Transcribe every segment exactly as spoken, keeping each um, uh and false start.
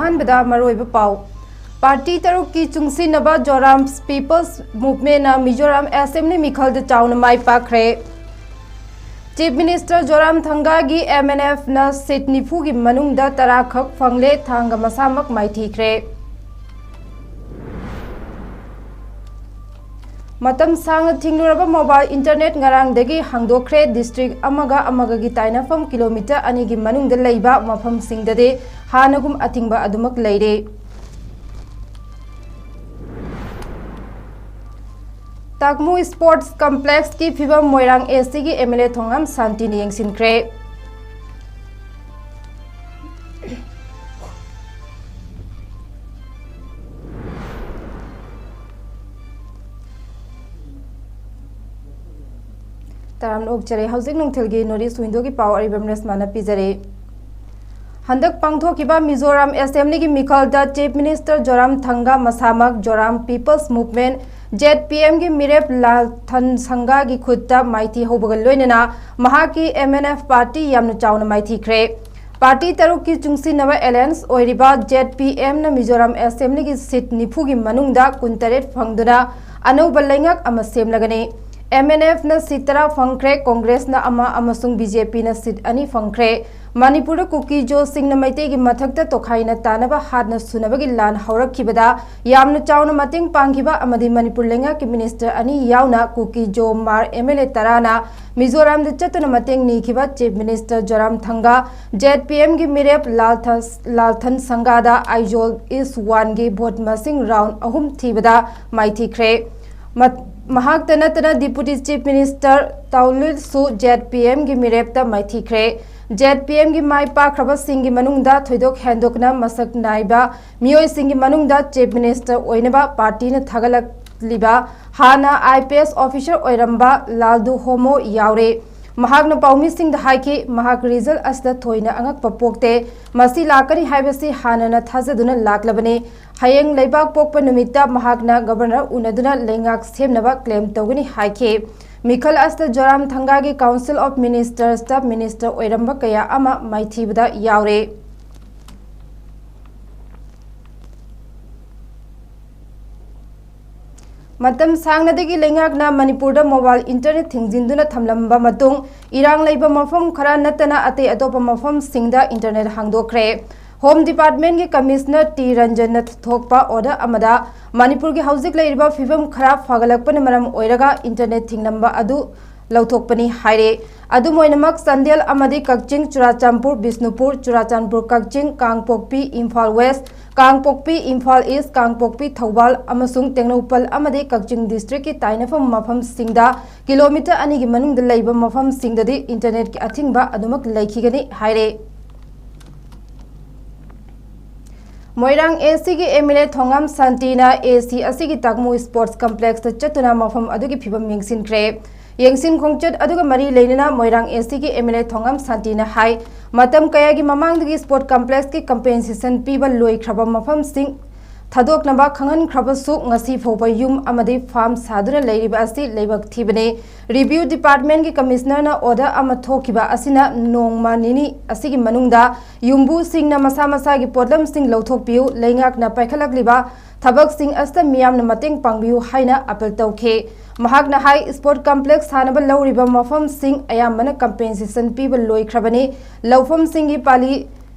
ꯑꯍꯥꯟꯕꯗ ꯃꯔꯨꯑꯣꯏꯕ ꯄꯥꯎ꯫ ꯄꯥꯔꯇꯤ ꯇꯔꯨꯛꯀꯤ ꯆꯨꯡꯁꯤꯟꯅꯕ ꯖꯣꯔꯥꯝ ꯄꯤꯄꯜꯁ ꯃꯨꯚꯃꯦꯟꯠꯅ ꯃꯤꯖꯣꯔꯥꯝ ꯑꯦꯁꯦꯝꯕ꯭ꯂꯤ ꯃꯤꯈꯜꯗ ꯆꯥꯎꯅ ꯃꯥꯏ ꯄꯥꯛꯈ꯭ꯔꯦ꯫ ꯆꯤꯐ ꯃꯤꯅꯤꯁꯇꯔ ꯖꯣꯔꯥꯝ ꯊꯪꯒꯥꯒꯤ ꯑꯦꯝ ꯑꯦꯟ ꯑꯦꯐꯅ ꯁꯤꯠ ꯅꯤꯐꯨꯒꯤ ꯃꯅꯨꯡꯗ ꯇꯔꯥ ꯈꯛ ꯐꯪꯂꯦ, ꯊꯥꯡꯒ ꯃꯁꯥꯃꯛ ꯃꯥꯏꯊꯤꯈ꯭ꯔꯦ꯫ ꯃꯇꯝ ꯁꯥꯡꯅ ꯊꯤꯡꯂꯨꯔꯕ ꯃꯣꯕꯥꯏꯜ ꯏꯟꯇꯔꯅꯦꯠ ꯉꯔꯥꯡꯗꯒꯤ ꯍꯥꯡꯗꯣꯛꯈ꯭ꯔꯦ꯫ ꯗꯤꯁꯇ꯭ꯔꯤꯛ ꯑꯃꯒ ꯑꯃꯒꯒꯤ ꯇꯥꯏꯅꯐꯝ ꯀꯤꯂꯣꯃꯤꯇꯔ ꯑꯅꯤꯒꯤ ꯃꯅꯨꯡꯗ ꯂꯩꯕ ꯃꯐꯝꯁꯤꯡꯗꯗꯤ ꯍꯥꯟꯅꯒꯨꯝ ꯑꯊꯤꯡꯕ ꯑꯗꯨꯃꯛ ꯂꯩꯔꯦ꯫ ꯇꯥꯛꯃꯨ ꯁ꯭ꯄꯣꯔꯠꯁ ꯀꯝꯄ꯭ꯂꯦꯛꯁꯀꯤ ꯐꯤꯕꯝ ꯃꯣꯏꯔꯥꯡ ꯑꯦꯁ ꯁꯤꯒꯤ ꯑꯦꯝ ꯑꯦꯜ ꯑꯦ ꯊꯣꯉꯥꯝ ꯁꯥꯟꯇꯤꯅ ꯌꯦꯡꯁꯤꯟꯈ꯭ꯔꯦ꯫ ꯇꯔꯥꯝꯅ ꯑꯣꯛꯆꯔꯦ꯫ ꯍꯧꯖꯤꯛ ꯅꯨꯡꯊꯤꯜꯒꯤ ꯅꯣꯔꯠ ꯏꯁ ꯋꯤꯟꯗꯣꯒꯤ ꯄꯥꯎ ꯑꯔꯤꯕꯝ ꯔꯦꯁꯃꯥꯅ ꯄꯤꯖꯔꯦ꯫ ꯍꯟꯗꯛ ꯄꯥꯡꯊꯣꯛꯈꯤꯕ ꯃꯤꯖꯣꯔꯥꯝ ꯑꯦꯁꯦꯝꯕ꯭ꯂꯤꯒꯤ ꯃꯤꯈꯜꯗ ꯆꯤꯐ ꯃꯤꯅꯤꯁꯇꯔ ꯖꯣꯔꯥꯝ ꯊꯪꯒꯥ ꯃꯁꯥꯃꯛ Zoram people's movement, Z P ꯑꯦꯝꯒꯤ ꯃꯤꯔꯦꯞ ꯂꯥꯜꯊꯟ ꯁꯪꯒꯥꯒꯤ ꯈꯨꯠꯇ ꯃꯥꯏꯊꯤ ꯍꯧꯕꯒ ꯂꯣꯏꯅꯅ ꯃꯍꯥꯛꯀꯤ ꯑꯦꯝ ꯑꯦꯟ ꯑꯦꯐ ꯄꯥꯔꯇꯤ ꯌꯥꯝꯅ ꯆꯥꯎꯅ ꯃꯥꯏꯊꯤꯈ꯭ꯔꯦ꯫ ꯄꯥꯔꯇꯤ ꯇꯔꯨꯛꯀꯤ ꯆꯨꯡꯁꯤꯟꯅꯕ ꯑꯦꯂꯥꯌꯟꯁ ꯑꯣꯏꯔꯤꯕ ꯖꯦꯗ ꯄꯤ ꯑꯦꯝꯅ ꯃꯤꯖꯣꯔꯥꯝ ꯑꯦꯁꯦꯝꯕ꯭ꯂꯤꯒꯤ ꯁꯤꯠ ꯅꯤꯐꯨꯒꯤ ꯃꯅꯨꯡꯗ ꯀꯨꯟꯇꯔꯦꯠ ꯐꯪꯗꯨꯅ ꯑꯅꯧꯕ ꯂꯩꯉꯥꯛ ꯑꯃ ꯁꯦꯝꯂꯒꯅꯤ꯫ ꯑꯦꯝ ꯑꯦꯟ ꯑꯦꯐꯅ ꯁꯤꯠ ꯇꯔꯥ ꯐꯪꯈ꯭ꯔꯦ, ꯀꯣꯡꯒ꯭ꯔꯦꯁꯅ ꯑꯃ ꯑꯃꯁꯨꯡ ꯕꯤ ꯖꯦ ꯄꯤꯅ ꯁꯤꯠ ꯑꯅꯤ ꯐꯪꯈ꯭ꯔꯦ꯫ ꯃꯅꯤꯄꯨꯔꯗ ꯀꯨꯀꯤꯖꯣꯁꯤꯡꯅ ꯃꯩꯇꯩꯒꯤ ꯃꯊꯛꯇ ꯇꯣꯈꯥꯏꯅ ꯇꯥꯅꯕ ꯍꯥꯠꯅ ꯁꯨꯅꯕꯒꯤ ꯂꯥꯟ ꯍꯧꯔꯛꯈꯤꯕꯗ ꯌꯥꯝꯅ ꯆꯥꯎꯅ ꯃꯇꯦꯡ ꯄꯥꯡꯈꯤꯕ ꯑꯃꯗꯤ ꯃꯅꯤꯄꯨꯔ ꯂꯩꯉꯥꯛꯀꯤ ꯃꯤꯅꯤꯁꯇꯔ ꯑꯅꯤ ꯌꯥꯎꯅ ꯀꯨꯀꯤꯖꯣ ꯃꯥꯔ ꯑꯦꯝ ꯑꯦꯜ ꯑꯦ ꯇꯔꯥꯅ ꯃꯤꯖꯣꯔꯥꯝꯗ ꯆꯠꯇꯨꯅ ꯃꯇꯦꯡ ꯅꯤꯈꯤꯕ chief minister Zoram ꯊꯪꯒꯥ, Z P ꯑꯦꯝꯒꯤ ꯃꯤꯔꯦꯞ ꯂꯥꯜꯊ-, ꯂꯥꯜꯊꯟ ꯁꯪꯒꯥꯗ ꯑꯥꯏꯖꯣꯜ ꯏꯁ ꯋꯥꯟꯒꯤ ꯚꯣꯠ ꯃꯁꯤꯡ ꯔꯥꯎꯟ ꯑꯍꯨꯝ ꯊꯤꯕꯗ ꯃꯥꯏꯊꯤꯈ꯭ꯔꯦ꯫ ꯃꯠ-, ꯃꯍꯥꯛꯇ ꯅꯠꯇꯅ deputy chief minister ꯇꯥꯎꯂꯨꯜꯁꯨ Z P ꯑꯦꯝꯒꯤ ꯃꯤꯔꯦꯞꯇ ꯃꯥꯏꯊꯤꯈ꯭ꯔꯦ꯫ ꯖꯦꯗ ꯄꯤ ꯑꯦꯝꯒꯤ ꯃꯥꯏ ꯄꯥꯛꯈ꯭ꯔꯕꯁꯤꯡꯒꯤ ꯃꯅꯨꯡꯗ ꯊꯣꯏꯗꯣꯛ ꯍꯦꯟꯗꯣꯛꯅ ꯃꯁꯛ ꯅꯥꯏꯕ ꯃꯤꯑꯣꯏꯁꯤꯡꯒꯤ ꯃꯅꯨꯡꯗ ꯆꯤꯐ ꯃꯤꯅꯤꯁꯇꯔ ꯑꯣꯏꯅꯕ ꯄꯥꯔꯇꯤꯅ ꯊꯥꯒꯠꯂꯛꯂꯤꯕ ꯍꯥꯟꯅ ꯑꯥꯏ ꯄꯤ ꯑꯦꯁ ꯑꯣꯐꯤꯁꯔ ꯑꯣꯏꯔꯝꯕ ꯂꯥꯜꯗꯨ ꯍꯣꯃꯣ ꯌꯥꯎꯔꯦ꯫ ꯃꯍꯥꯛꯅ ꯄꯥꯎꯃꯤꯁꯤꯡꯗ ꯍꯥꯏꯈꯤ, ꯃꯍꯥꯛ ꯔꯤꯖꯜ ꯑꯁꯤꯗ ꯊꯣꯏꯅ ꯑꯉꯛꯄ ꯄꯣꯛꯇꯦ꯫ ꯃꯁꯤ ꯂꯥꯛꯀꯅꯤ ꯍꯥꯏꯕꯁꯤ ꯍꯥꯟꯅꯅ ꯊꯥꯖꯗꯨꯅ ꯂꯥꯛꯂꯕꯅꯤ꯫ ꯍꯌꯦꯡ ꯂꯩꯕꯥꯛ ꯄꯣꯛꯄ ꯅꯨꯃꯤꯠꯇ ꯃꯍꯥꯛꯅ ꯒꯕꯔꯅꯔ ꯎꯅꯗꯨꯅ ꯂꯩꯉꯥꯛ ꯁꯦꯝꯅꯕ ꯀ꯭ꯂꯦꯝ ꯇꯧꯒꯅꯤ ꯍꯥꯏꯈꯤ꯫ ꯃꯤꯈꯜ ꯑꯁꯤꯗ ꯖꯣꯔꯥꯝ ꯊꯪꯒꯥꯒꯤ ꯀꯥꯎꯟꯁꯤꯜ ꯑꯣꯐ ꯃꯤꯅꯤꯁꯇꯔꯁꯇ ꯃꯤꯅꯤꯁꯇꯔ ꯑꯣꯏꯔꯝꯕ ꯀꯌꯥ ꯑꯃ ꯃꯥꯏꯊꯤꯕꯗ ꯌꯥꯎꯔꯦ꯫ ꯃꯇꯝ ꯁꯥꯡꯅꯗꯒꯤ ꯂꯩꯉꯥꯛꯅ ꯃꯅꯤꯄꯨꯔꯗ ꯃꯣꯕꯥꯏꯜ ꯏꯟꯇꯔꯅꯦꯠ ꯊꯤꯡꯖꯤꯟꯗꯨꯅ ꯊꯝꯂꯝꯕ ꯃꯇꯨꯡ, ꯏꯔꯥꯡ ꯂꯩꯕ ꯃꯐꯝ ꯈꯔ ꯅꯠꯇꯅ ꯑꯇꯩ ꯑꯇꯣꯞꯄ ꯃꯐꯝꯁꯤꯡꯗ ꯏꯟꯇꯔꯅꯦꯠ ꯍꯥꯡꯗꯣꯛꯈ꯭ꯔꯦ꯫ ꯍꯣꯝ ꯗꯤꯄꯥꯔꯠꯃꯦꯟꯒꯤ ꯀꯃꯤꯁꯅꯔ ꯇꯤ ꯔꯟꯖꯟꯅ ꯊꯣꯛꯄ ꯑꯣꯔꯗꯔ ꯑꯃꯗ ꯃꯅꯤꯄꯨꯔꯒꯤ ꯍꯧꯖꯤꯛ ꯂꯩꯔꯤꯕ ꯐꯤꯕꯝ ꯈꯔ ꯐꯒꯠꯂꯛꯄꯅ ꯃꯔꯝ ꯑꯣꯏꯔꯒ ꯏꯟꯇꯔꯅꯦꯠ ꯊꯤꯡꯂꯝꯕ ꯑꯗꯨ ꯂꯧꯊꯣꯛꯄꯅꯤ ꯍꯥꯏꯔꯦ꯫ ꯑꯗꯨꯝ ꯑꯣꯏꯅꯃꯛ, ꯆꯥꯟꯗꯦꯜ ꯑꯃꯗꯤ ꯀꯛꯆꯤꯡ, ꯆꯨꯔꯥꯆꯥꯟꯄꯨꯔ, ꯕꯤꯁꯅꯨꯄꯨꯔ, ꯆꯨꯔꯥꯆꯥꯟꯄꯨꯔ, ꯀꯛꯆꯤꯡ, ꯀꯥꯡꯄꯣꯛꯄꯤ, ꯏꯝꯐꯥꯜ ꯋꯦꯁ, ꯀꯥꯡꯄꯣꯛꯄꯤ, ꯏꯝꯐꯥꯜ ꯏꯁ, ꯀꯥꯡꯄꯣꯛꯄꯤ, ꯊꯧꯕꯥꯜ ꯑꯃꯁꯨꯡ ꯇꯦꯡꯅꯧꯄꯜ ꯑꯃꯗꯤ ꯀꯛꯆꯤꯡ ꯗꯤꯁꯇ꯭ꯔꯤꯛꯀꯤ ꯇꯥꯏꯅꯐꯝ ꯃꯐꯝꯁꯤꯡꯗ ꯀꯤꯂꯣꯃꯤꯇꯔ ꯑꯅꯤꯒꯤ ꯃꯅꯨꯡꯗ ꯂꯩꯕ ꯃꯐꯝꯁꯤꯡꯗꯗꯤ ꯏꯟꯇꯔꯅꯦꯠꯀꯤ ꯑꯊꯤꯡꯕ ꯑꯗꯨꯃꯛ ꯂꯩꯈꯤꯒꯅꯤ ꯍꯥꯏꯔꯦ꯫ ꯃꯣꯏꯔꯥꯡ ꯑꯦ ꯁꯤꯒꯤ ꯑꯦꯝ ꯑꯦꯜ ꯑꯦ ꯊꯣꯉꯥꯝ ꯁꯥꯟꯇꯤꯅ ꯑꯦ ꯁꯤ ꯑꯁꯤꯒꯤ ꯇꯥꯛꯃꯨ ꯁ꯭ꯄꯣꯔꯠꯁ ꯀꯝꯄ꯭ꯂꯦꯛꯁꯇ ꯆꯠꯇꯨꯅ ꯃꯐꯝ ꯑꯗꯨꯒꯤ ꯐꯤꯕꯝ ꯌꯦꯡꯁꯤꯟꯈ꯭ꯔꯦ꯫ ꯌꯦꯡꯁꯤꯟ ꯈꯣꯡꯆꯠ ꯑꯗꯨꯒ ꯃꯔꯤ ꯂꯩꯅꯅ ꯃꯣꯏꯔꯥꯡ ꯑꯦ ꯁꯤꯒꯤ ꯑꯦꯝ ꯑꯦꯜ ꯑꯦ ꯊꯣꯉꯥꯝ ꯁꯥꯟꯇꯤꯅ ꯍꯥꯏ, ꯃꯇꯝ ꯀꯌꯥꯒꯤ ꯃꯃꯥꯡꯗꯒꯤ ꯁ꯭ꯄꯣꯔꯠ ꯀꯝꯄ꯭ꯂꯦꯛꯁꯀꯤ ꯀꯝꯄꯦꯟꯁꯦꯁꯟ ꯄꯤꯕ ꯂꯣꯏꯈ꯭ꯔꯕ ꯃꯐꯝꯁꯤꯡ ꯊꯥꯗꯣꯛꯅꯕ ꯈꯪꯍꯟꯈ꯭ꯔꯕꯁꯨ, ꯉꯁꯤ ꯐꯥꯎꯕ ꯌꯨꯝ ꯑꯃꯗꯤ ꯐꯥꯔꯝ ꯁꯥꯗꯨꯅ ꯂꯩꯔꯤꯕ ꯑꯁꯤ ꯂꯥꯏꯕꯛ ꯊꯤꯕꯅꯤ꯫ ꯔꯤꯚꯤꯌꯨ ꯗꯤꯄꯥꯔꯠꯃꯦꯟꯒꯤ ꯀꯃꯤꯁꯅꯔꯅ ꯑꯣꯔꯗꯔ ꯑꯃ ꯊꯣꯛꯈꯤꯕ ꯑꯁꯤꯅ ꯅꯣꯡꯃ ꯅꯤꯅꯤ ꯑꯁꯤꯒꯤ ꯃꯅꯨꯡꯗ ꯌꯨꯝꯕꯨꯁꯤꯡꯅ ꯃꯁꯥ ꯃꯁꯥꯒꯤ ꯄꯣꯠꯂꯝꯁꯤꯡ ꯂꯧꯊꯣꯛꯄꯤꯌꯨ, ꯂꯩꯉꯥꯛꯅ ꯄꯥꯏꯈꯠꯂꯛꯂꯤꯕ ꯊꯕꯛꯁꯤꯡ ꯑꯁꯤꯗ ꯃꯤꯌꯥꯝꯅ ꯃꯇꯦꯡ ꯄꯥꯡꯕꯤꯌꯨ ꯍꯥꯏꯅ ꯑꯄꯤꯜ ꯇꯧꯈꯤ꯫ ꯃꯍꯥꯛꯅ ꯍꯥꯏ, ꯁ꯭ꯄꯣꯔꯠ ꯀꯝꯄ꯭ꯂꯦꯛꯁ ꯁꯥꯟꯅꯕ ꯂꯧꯔꯤꯕ ꯃꯐꯝꯁꯤꯡ ꯑꯌꯥꯝꯕꯅ ꯀꯝꯄꯦꯟꯁꯦꯁꯟ ꯄꯤꯕ ꯂꯣꯏꯈ꯭ꯔꯕꯅꯤ꯫ ꯂꯧꯐꯝꯁꯤꯡꯒꯤ ꯄꯥꯂꯤ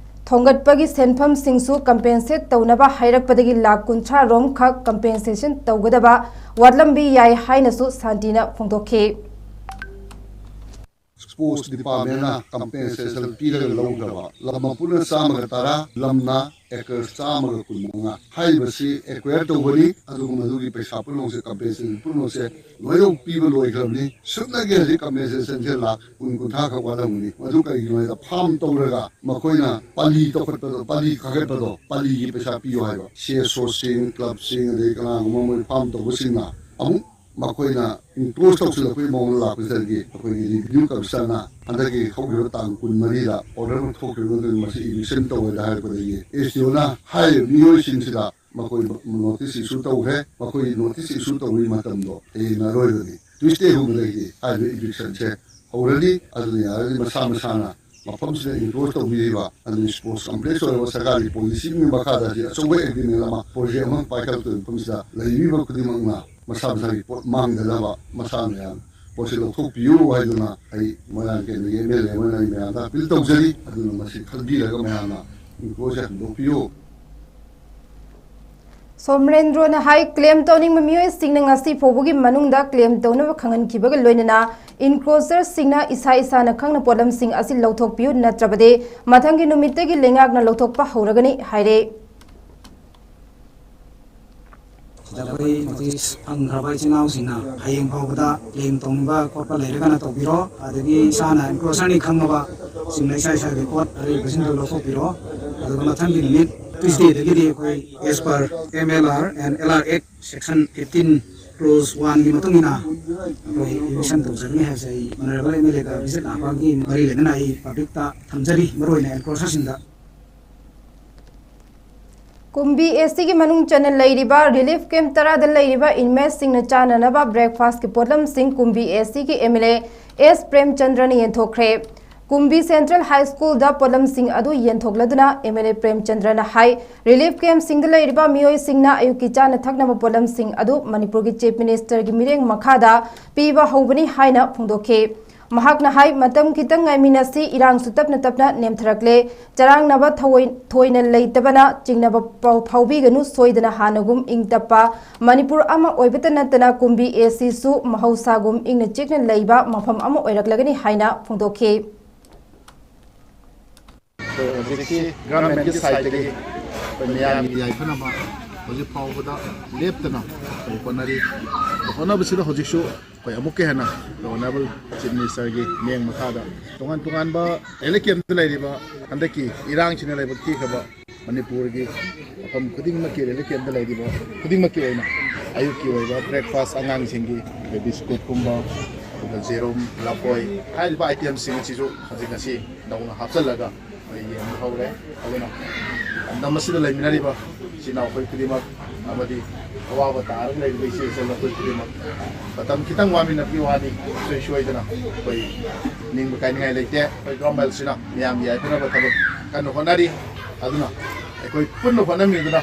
ꯊꯣꯡꯒꯠꯄꯒꯤ ꯁꯦꯟꯐꯝꯁꯤꯡꯁꯨ ꯀꯝꯄꯦꯟꯁꯦꯠ ꯇꯧꯅꯕ ꯍꯥꯏꯔꯛꯄꯗꯒꯤ ꯂꯥꯈ ꯀꯨꯟꯊ꯭ꯔꯥ ꯔꯣꯝ ꯈꯛ ꯀꯝꯄꯦꯟꯁꯦꯁꯟ ꯇꯧꯒꯗꯕ ꯋꯥꯠꯂꯝꯕ ꯌꯥꯏ ꯍꯥꯏꯅꯁꯨ ꯁꯥꯟꯇꯤꯅ ꯐꯣꯡꯗꯣꯛꯈꯤ꯫ ꯁ꯭ꯄꯣꯔꯠꯁ ꯗꯤꯄꯥꯔꯠꯃꯦꯟꯅ ꯀꯝꯄꯦꯟꯁꯦꯁꯟ ꯄꯤꯔꯒ ꯂꯧꯈ꯭ꯔꯕ ꯂꯝ ꯃꯄꯨꯅ ꯆꯥꯝꯃꯒ ꯇꯔꯥ, ꯂꯝꯅ ꯑꯦꯀꯔ ꯆꯥꯝꯃꯒ ꯀꯨꯟꯃꯉꯥ꯫ ꯍꯥꯏꯔꯤꯕꯁꯤ ꯑꯦꯀ꯭ꯋꯦꯌꯔ ꯇꯧꯕꯅꯤ, ꯑꯗꯨꯒ ꯃꯗꯨꯒꯤ ꯄꯩꯁꯥ ꯄꯨꯝꯅꯃꯛꯁꯦ, ꯀꯝꯄꯦꯟꯁꯦꯁꯟ ꯄꯨꯝꯅꯃꯛꯁꯦ ꯂꯣꯏꯅꯃꯛ ꯄꯤꯕ ꯂꯣꯏꯈ꯭ꯔꯕꯅꯤ꯫ ꯁꯨꯞꯅꯒꯤ ꯍꯧꯖꯤꯛ ꯀꯝꯄꯦꯟꯁꯦꯁꯟꯁꯦ ꯂꯥꯈ ꯀꯨꯟ ꯀꯨꯟꯊ꯭ꯔꯥ ꯈꯛ ꯋꯥꯠꯂꯝꯒꯅꯤ꯫ ꯃꯗꯨ ꯀꯔꯤꯒꯤꯅꯣ ꯍꯥꯏꯗ, ꯐꯥꯔꯝ ꯇꯧꯔꯒ ꯃꯈꯣꯏꯅ ꯄꯥꯂꯤ ꯇꯧꯈꯠꯄꯗꯣ, ꯄꯥꯂꯤ ꯀꯥꯈꯠꯄꯗꯣ, ꯄꯥꯂꯤꯒꯤ ꯄꯩꯁꯥ ꯄꯤꯌꯨ ꯍꯥꯏꯕ꯫ ꯁꯤ ꯑꯦꯁ ꯑꯣꯁꯤꯡ, ꯀ꯭ꯂꯕꯁꯤꯡ, ꯑꯗꯩ ꯀꯅꯥꯒꯨꯝꯕ ꯃꯣꯏ ꯐꯥꯔꯝ ꯇꯧꯕꯁꯤꯡꯅ ꯑꯃꯨꯛ ꯃꯈꯣꯏꯅ ꯏꯟꯀ꯭ꯂꯣꯖ ꯇꯧꯁꯤꯜꯂꯛꯄꯒꯤ ꯃꯑꯣꯡꯗ ꯂꯥꯛꯄꯁꯤꯗꯒꯤ ꯑꯩꯈꯣꯏꯒꯤ ꯔꯤꯚꯤꯅ꯭ꯌꯨ ꯀꯃꯤꯁꯅꯔꯅ ꯍꯟꯗꯛꯀꯤ ꯍꯧꯈꯤꯕ ꯇꯥꯡ ꯀꯨꯟꯃꯔꯤꯗ ꯑꯣꯔꯗꯔ ꯑꯃ ꯊꯣꯛꯈꯤꯕ ꯃꯇꯨꯡꯗ ꯃꯁꯤ ꯏꯚꯤꯛꯁꯟ ꯇꯧꯋꯦꯅ ꯍꯥꯏꯔꯛꯄꯗꯒꯤ ꯑꯦꯁ ꯗꯤ ꯑꯣꯅ ꯍꯥꯏꯔꯤꯕ ꯃꯤꯑꯣꯏꯁꯤꯡꯁꯤꯗ ꯃꯈꯣꯏ ꯅꯣꯇꯤꯁ ꯏꯁꯨ ꯇꯧꯈ꯭ꯔꯦ꯫ ꯃꯈꯣꯏ ꯅꯣꯇꯤꯁ ꯏꯁꯨ ꯇꯧꯕꯒꯤ ꯃꯇꯝꯗꯣ ꯍꯌꯦꯡ ꯑꯔꯣꯏꯕꯅꯤ꯫ ꯇ꯭ꯌꯨꯁꯗꯦꯒꯨꯝꯕꯗꯒꯤꯗꯤ ꯍꯥꯏꯔꯤꯕ ꯏꯚꯤꯛꯁꯟꯁꯦ ꯍꯧꯔꯅꯤ꯫ ꯑꯗꯨꯅ ꯌꯥꯔꯒꯗꯤ ꯃꯁꯥ ꯃꯁꯥꯅ ꯃꯐꯝꯁꯤꯗ ꯏꯟꯀ꯭ꯂꯣꯖ ꯇꯧꯕꯤꯔꯤꯕ, ꯑꯗꯨꯅ ꯁ꯭ꯄꯣꯔꯠꯁ ꯀꯝꯄ꯭ꯂꯦꯛꯁ ꯑꯣꯏꯔꯕ ꯁꯔꯀꯥꯔꯒꯤ ꯄꯣꯂꯤꯁꯤꯒꯤ ꯃꯈꯥꯗ ꯁꯤ ꯑꯆꯧꯕ ꯑꯦꯒ꯭ꯔꯤꯃꯦꯟ ꯑꯃ, ꯄ꯭ꯔꯣꯖꯦꯛ ꯑꯃ ꯄꯥꯏꯈꯠꯂꯛꯇꯣꯏꯕ ꯃꯐꯝꯁꯤꯗ ꯂꯩꯕꯤꯕ ꯈꯨꯗꯤꯡꯃꯛꯅ ꯃꯁꯥ ꯃꯁꯥꯒꯤ ꯄꯣꯠ ꯃꯥꯡꯗꯅꯕ ꯃꯁꯥ ꯃꯌꯥꯝ ꯄꯣꯠꯁꯤ ꯂꯧꯊꯣꯛꯄꯤꯌꯨ ꯍꯥꯏꯗꯨꯅ ꯑꯩ ꯃꯣꯏꯔꯥꯡ ꯀꯦꯟꯗ꯭ꯔꯒꯤ ꯑꯦꯝ ꯑꯦꯜ ꯑꯦ ꯑꯣꯏꯅ ꯑꯩ ꯃꯌꯥꯝꯗ ꯑꯄꯤꯜ ꯇꯧꯖꯔꯤ꯫ ꯑꯗꯨꯅ ꯃꯁꯤ ꯈꯟꯕꯤꯔꯒ ꯃꯌꯥꯝꯅ ꯏꯟꯀ꯭ꯂꯣꯖꯁꯦ ꯍꯟꯗꯣꯛꯄꯤꯌꯨ꯫ ꯁꯣꯃꯔꯦꯟꯗ꯭ꯔꯣꯅ ꯍꯥꯏ, ꯀ꯭ꯂꯦꯝ ꯇꯧꯅꯤꯡꯕ ꯃꯤꯑꯣꯏꯁꯤꯡꯅ ꯉꯁꯤ ꯐꯥꯎꯕꯒꯤ ꯃꯅꯨꯡꯗ ꯀ꯭ꯂꯦꯝ ꯇꯧꯅꯕ ꯈꯪꯍꯟꯈꯤꯕꯒ ꯂꯣꯏꯅꯅ ꯏꯟꯀ꯭ꯂꯣꯖꯔꯁꯤꯡꯅ ꯏꯁꯥ ꯏꯁꯥꯅ ꯈꯪꯅ ꯄꯣꯠꯂꯝꯁꯤꯡ ꯑꯁꯤ ꯂꯧꯊꯣꯛꯄꯤꯌꯨ, ꯅꯠꯇ꯭ꯔꯕꯗꯤ ꯃꯊꯪꯒꯤ ꯅꯨꯃꯤꯠꯇꯒꯤ ꯂꯩꯉꯥꯛꯅ ꯂꯧꯊꯣꯛꯄ ꯍꯧꯔꯒꯅꯤ ꯍꯥꯏꯔꯦ꯫ ꯁꯤꯗ ꯑꯩꯈꯣꯏ ꯅꯣꯇꯤꯁ ꯐꯪꯈ꯭ꯔꯕ ꯏꯆꯤꯜ ꯏꯅꯥꯎꯁꯤꯡꯅ ꯍꯌꯦꯡ ꯐꯥꯎꯕꯗ ꯀ꯭ꯂꯦꯝ ꯇꯧꯅꯤꯡꯕ ꯈꯣꯠꯄ ꯂꯩꯔꯒꯅ ꯇꯧꯕꯤꯔꯣ, ꯑꯗꯒꯤ ꯏꯁꯥꯅ ꯏꯟꯀ꯭ꯂꯣꯖꯔꯅꯤ ꯈꯪꯉꯕ ꯁꯤꯡꯅ ꯏꯁꯥ ꯏꯁꯥꯒꯤ ꯄꯣꯠ ꯑꯔꯩꯕꯁꯤꯡꯗꯣ ꯂꯧꯊꯣꯛꯄꯤꯔꯣ꯫ ꯑꯗꯨꯒ ꯃꯊꯪꯒꯤ ꯅꯨꯃꯤꯠ ꯇ꯭ꯌꯨꯁꯗꯦꯗꯒꯤꯗꯤ ꯑꯩꯈꯣꯏ as per M L R and L R Act section fifteen clause one ꯒꯤ ꯃꯇꯨꯡ ꯏꯟꯅ ꯑꯩꯈꯣꯏ eviction ꯇꯧꯖꯒꯅꯤ ꯍꯥꯏꯕꯁꯦ ꯑꯩ honourable M L A ꯒ visit ꯂꯥꯛꯄꯒꯤ ꯃꯔꯤ ꯂꯩꯅꯅ ꯑꯩ public ꯇ ꯊꯝꯖꯔꯤ, ꯃꯔꯨꯑꯣꯏꯅ ꯏꯟꯀ꯭ꯂꯣꯖꯔꯁꯤꯡꯗ꯫ ꯀꯨꯝꯕꯤ ꯑꯦ ꯁꯤꯒꯤ ꯃꯅꯨꯡ ꯆꯟꯅ ꯂꯩꯔꯤꯕ ꯔꯤꯂꯤꯐ ꯀꯦꯝꯞ ꯇꯔꯥꯗ ꯂꯩꯔꯤꯕ ꯏꯟꯃꯦꯠꯁꯤꯡꯅ ꯆꯥꯅꯅꯕ ꯕ꯭ꯔꯦꯛꯐꯥꯁ꯭ꯠꯀꯤ ꯄꯣꯠꯂꯝꯁꯤꯡ ꯀꯨꯝꯕꯤ ꯑꯦ ꯁꯤꯒꯤ ꯑꯦꯝ ꯑꯦꯜ ꯑꯦ ꯑꯦꯁ ꯄ꯭ꯔꯦꯝꯆꯟꯗ꯭ꯔꯅ ꯌꯦꯟꯊꯣꯛꯈ꯭ꯔꯦ꯫ ꯀꯨꯝꯕꯤ ꯁꯦꯟꯇ꯭ꯔꯦꯜ ꯍꯥꯏ ꯁ꯭ꯀꯨꯜꯗ ꯄꯣꯠꯂꯝꯁꯤꯡ ꯑꯗꯨ ꯌꯦꯟꯊꯣꯛꯂꯗꯨꯅ ꯑꯦꯝ ꯑꯦꯜ ꯑꯦ ꯄ꯭ꯔꯦꯝꯆꯟꯗ꯭ꯔꯅ ꯍꯥꯏ, ꯔꯤꯂꯤꯐ ꯀꯦꯝꯞꯁꯤꯡꯗ ꯂꯩꯔꯤꯕ ꯃꯤꯑꯣꯏꯁꯤꯡꯅ ꯑꯌꯨꯛꯀꯤ ꯆꯥꯅ ꯊꯛꯅꯕ ꯄꯣꯠꯂꯝꯁꯤꯡ ꯑꯗꯨ ꯃꯅꯤꯄꯨꯔꯒꯤ ꯆꯤꯐ ꯃꯤꯅꯤꯁꯇꯔꯒꯤ ꯃꯤꯠꯌꯦꯡ ꯃꯈꯥꯗ ꯄꯤꯕ ꯍꯧꯕꯅꯤ ꯍꯥꯏꯅ ꯐꯣꯡꯗꯣꯛꯈꯤ꯫ ꯃꯍꯥꯛꯅ ꯍꯥꯏ, ꯃꯇꯝ ꯈꯤꯇꯪ ꯉꯥꯏꯃꯤꯟꯅꯁꯤ, ꯏꯔꯥꯡꯁꯨ ꯇꯞꯅ ꯇꯞꯅ ꯅꯦꯝꯊꯔꯛꯂꯦ꯫ ꯆꯔꯥꯡꯅꯕ ꯊꯑꯣꯏ-, ꯊꯣꯏꯅ ꯂꯩꯇꯕꯅ ꯆꯤꯡꯅꯕ ꯄꯥꯎ ꯐꯥꯎꯕꯤꯒꯅꯨ, ꯁꯣꯏꯗꯅ ꯍꯥꯟꯅꯒꯨꯝ ꯏꯪ ꯇꯞꯄ ꯃꯅꯤꯄꯨꯔ ꯑꯃ ꯑꯣꯏꯕꯇ ꯅꯠꯇꯅ ꯀꯨꯝꯕꯤ ꯑꯦ ꯁꯤꯁꯨ ꯃꯍꯧꯁꯥꯒꯨꯝ ꯏꯪꯅ ꯆꯤꯛꯅ ꯂꯩꯕ ꯃꯐꯝ ꯑꯃ ꯑꯣꯏꯔꯛꯂꯒꯅꯤ ꯍꯥꯏꯅ ꯐꯣꯡꯗꯣꯛꯈꯤ꯫ ꯑꯩꯈꯣꯏ ꯍꯧꯖꯤꯛꯀꯤ ꯒꯚꯔꯟꯃꯦꯟꯠꯀꯤ ꯁꯥꯏꯠꯇꯒꯤ ꯑꯩꯈꯣꯏ ꯃꯤꯌꯥꯝꯒꯤ ꯌꯥꯏꯐꯅꯕ ꯍꯧꯖꯤꯛ ꯐꯥꯎꯕꯗ ꯂꯦꯞꯇꯅ ꯑꯩꯈꯣꯏ ꯍꯣꯠꯅꯔꯤ꯫ ꯍꯣꯠꯅꯕꯁꯤꯗ ꯍꯧꯖꯤꯛꯁꯨ ꯑꯩꯈꯣꯏ ꯑꯃꯨꯛꯀ ꯍꯦꯟꯅ ꯑꯩꯈꯣꯏ honourable chief ministerꯒꯤ ꯃꯤꯠꯌꯦꯡ ꯃꯈꯥꯗ ꯇꯣꯉꯥꯟ ꯇꯣꯉꯥꯟꯕ relief campꯇ ꯂꯩꯔꯤꯕ ꯍꯟꯗꯛꯀꯤ ꯏꯔꯥꯡꯁꯤꯅ ꯂꯥꯏꯕꯛ ꯊꯤꯈ꯭ꯔꯕ ꯃꯅꯤꯄꯨꯔꯒꯤ ꯃꯐꯝ ꯈꯨꯗꯤꯡꯃꯛꯀꯤ relief campꯇ ꯂꯩꯔꯤꯕ ꯈꯨꯗꯤꯡꯃꯛꯀꯤ ꯑꯣꯏꯅ ꯑꯌꯨꯛꯀꯤ ꯑꯣꯏꯕ breakfast ꯑꯉꯥꯡꯁꯤꯡꯒꯤ ꯑꯩꯈꯣꯏ ꯕꯤꯁꯀꯨꯠꯀꯨꯝꯕ, ꯑꯗꯨꯒ ꯖꯦꯔꯨꯝ, ꯂꯐꯣꯏ ꯍꯥꯏꯔꯤꯕ itemꯁꯤꯡ ꯑꯁꯤꯁꯨ ꯍꯧꯖꯤꯛ ꯉꯁꯤ ꯅꯧꯅ ꯍꯥꯞꯆꯤꯜꯂꯒ ꯑꯩꯈꯣꯏ ꯌꯦꯟꯕ ꯍꯧꯔꯦ꯫ ꯑꯗꯨꯅ ꯂꯝꯗꯝ ꯑꯁꯤꯗ ꯂꯩꯃꯤꯟꯅꯔꯤꯕ ꯏꯆꯤꯜ ꯏꯅꯥꯎ ꯑꯩꯈꯣꯏ ꯈꯨꯗꯤꯡꯃꯛ ꯑꯃꯗꯤ ꯑꯋꯥꯕ ꯇꯥꯔꯒ ꯂꯩꯔꯤꯕ ꯏꯆꯦ ꯏꯆꯜ ꯅꯈꯣꯏ ꯈꯨꯗꯤꯡꯃꯛ ꯃꯇꯝ ꯈꯤꯇꯪ ꯋꯥꯃꯤꯟꯅꯕꯒꯤ ꯋꯥꯅꯤ꯫ ꯁꯣꯏ ꯁꯣꯏꯗꯅ ꯑꯩꯈꯣꯏ ꯅꯤꯡꯕ ꯀꯥꯏꯅꯤꯡꯉꯥꯏ ꯂꯩꯇꯦ꯫ ꯑꯩꯈꯣꯏ ꯒꯣꯔꯃꯦꯟꯁꯤꯅ ꯃꯤꯌꯥꯝꯒꯤ ꯌꯥꯏꯐꯅꯕ ꯊꯕꯛ ꯀꯟꯅ ꯍꯣꯠꯅꯔꯤ꯫ ꯑꯗꯨꯅ ꯑꯩꯈꯣꯏ ꯄꯨꯟꯅ ꯍꯣꯠꯅꯃꯤꯟꯅꯗꯨꯅ